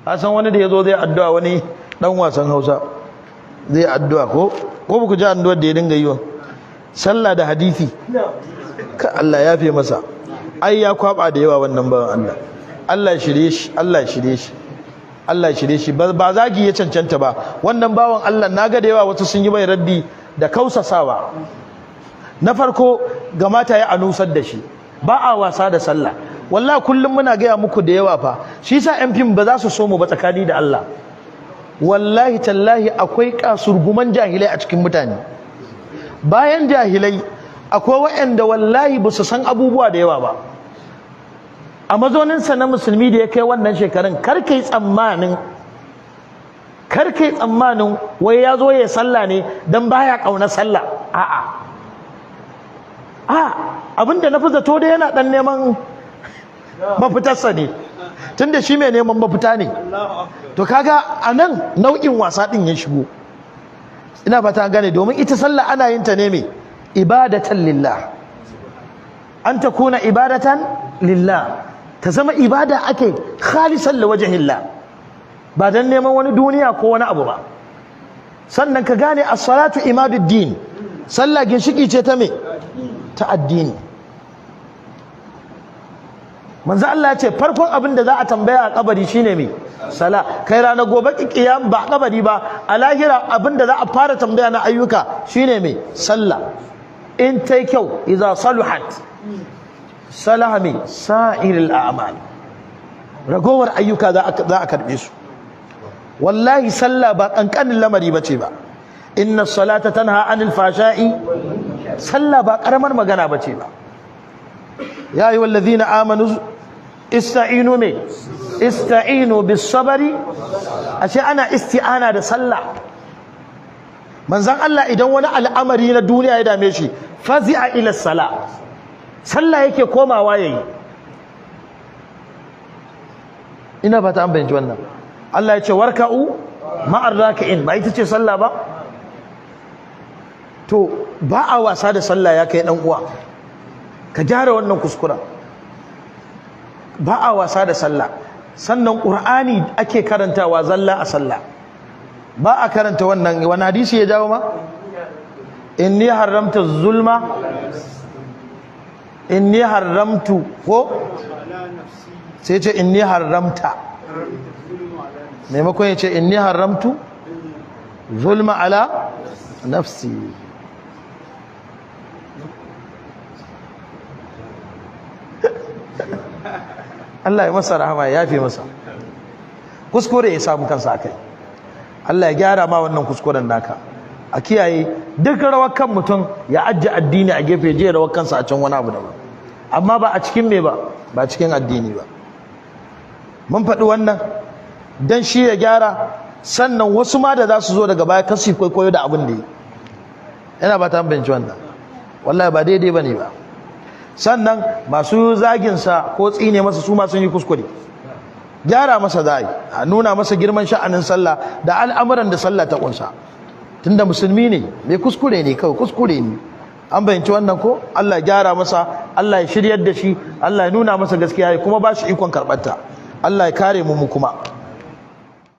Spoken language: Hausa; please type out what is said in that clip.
A san wani da yazo zai addu'a, wani dan wasan Hausa zai addu'a, ko ko ku ji addu'ar da ya dinga yi wa sallah da hadisi? Ka Allah ya fi masa, ai ya kwaba da yawa wannan bawan Allah. Allah ya shirye shi, Allah ya shirye shi, Allah ya shirye shi. Ba zagi ya cancanta ba wannan bawan Allah. Naga da yawa wasu sun yi mai raddi da kausasawa. Na farko, ga mata ya anusar da shi ba a wasa da sallah. Wallahi kullum muna gaya muku da yawa fa, shi yasa yan fim ba za su so mu ba. Tsakani da Allah, wallahi tallahi, akwai kasurguman jahilai a cikin mutane. Bayan jahilai, akwai waɗanda wallahi ba su san abubuwa da yawa ba. A mazauninsa na musulmi da ya kai wannan shekarun, kar kai tsammanin wai ya zo ya sallah ne don baya ƙauna sallah. A'a, a abinda na fi zato da yana ɗan neman mafitarsa ne, tunda shi mai neman mafita ne. To kaga a nan nau'in wasa ɗin ya shigo. Ina fata gane. Domin ita sallah ana yin ta ne mai ibadatan lillah, an takuna ibadatan lillah, ta zama ibada ake khalisan liwajhillah, ba dan neman wani duniya ko wani abu ba. Sannan ka gane as-salatu imaduddin, sallah ginshiki ce ta me? Ta addini. Manzo Allah ya ce farkon abin da za a tambaya a kabari shine me? Sala. Kai, ranar gobe kiyam, ba kabari ba, a lahira, abin da za a fara tambaya na ayyuka shine me? Sallah. In tai kyau, idza saluhat salaha me? Sa'iril a'mal, ragowar ayyuka za a karbe su. Wallahi sallah ba kankanin lamari bace ba. Inna salata tanha anil fashai. Sallah ba karamar magana bace ba. Ya ayyuhal ladhina amanu ista'inu me? Ista'inu bis sabri. Ashe ana isti'ana da sallah. Manzon Allah idan wani al'amari na duniya ya dame shi, fazi'a ila sala, sallah yake komawa yayi. Ina fata an bayyana wannan. Allah ya ce warka'u ma'ar raki'in, ba ita ce sallah ba? To ba a wasa da sallah. Ya kai dan uwa, ka gyara wannan kuskuren. Ba a wasa da sallah. Sannan qur'ani ake karantawa zalla a sallah, ba a karanta wannan. Wani hadisi ya jawo ma inni haramta zulma, inni haramtu, ko sai ce inni haramta, maimakon ya ce inni haramtu zulma ala nafsi. Allah ya masa rahama, ya yafe masa. Kuskure ya samu kansa akai. Allah ya gyara ma wannan kuskuren naka. A kiyaye duk rawar kan mutum ya ajiye addini a gefe, je rawar kansa a can wani abu daban, amma ba a cikin me ba, ba cikin addini ba. Mun faɗi wannan dan shi ya gyara, sannan wasu ma da za su zo daga baya kasu kwaikwayo da abin da yi. Ina ba ta binci wannan. Wallahi ba daidai bane ba. Sannan masu zagin sa ko tsine masa, su ma sun yi kuskure. Gyara masa za a nuna masa girman sha'anin sallah da al'amuran da sallah ta kunsa, tunda musulmi ne. Mai kuskure ne, kawai kuskure ne. An bayanci wannan ko? Allah ya gyara masa, Allah ya shiryar da shi, Allah ya nuna masa gaskiya ya kuma ba shi ikon karɓarta. Allah ya kare mu, mu kuma.